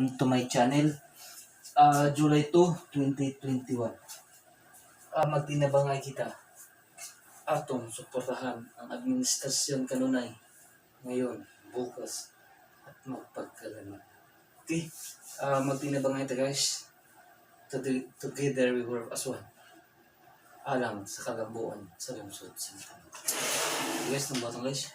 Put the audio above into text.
Welcome to my channel. July 2, 2021. Magtinabangay kita. Atong suportahan ang administrasyon kanunay ngayon, bukas, at magpagkailanman. Okay? Magtinabangay ta, guys. Together we work as one. Alang sa kalambuan sa lungsod sa Mindanao. Guys, nang batang guys.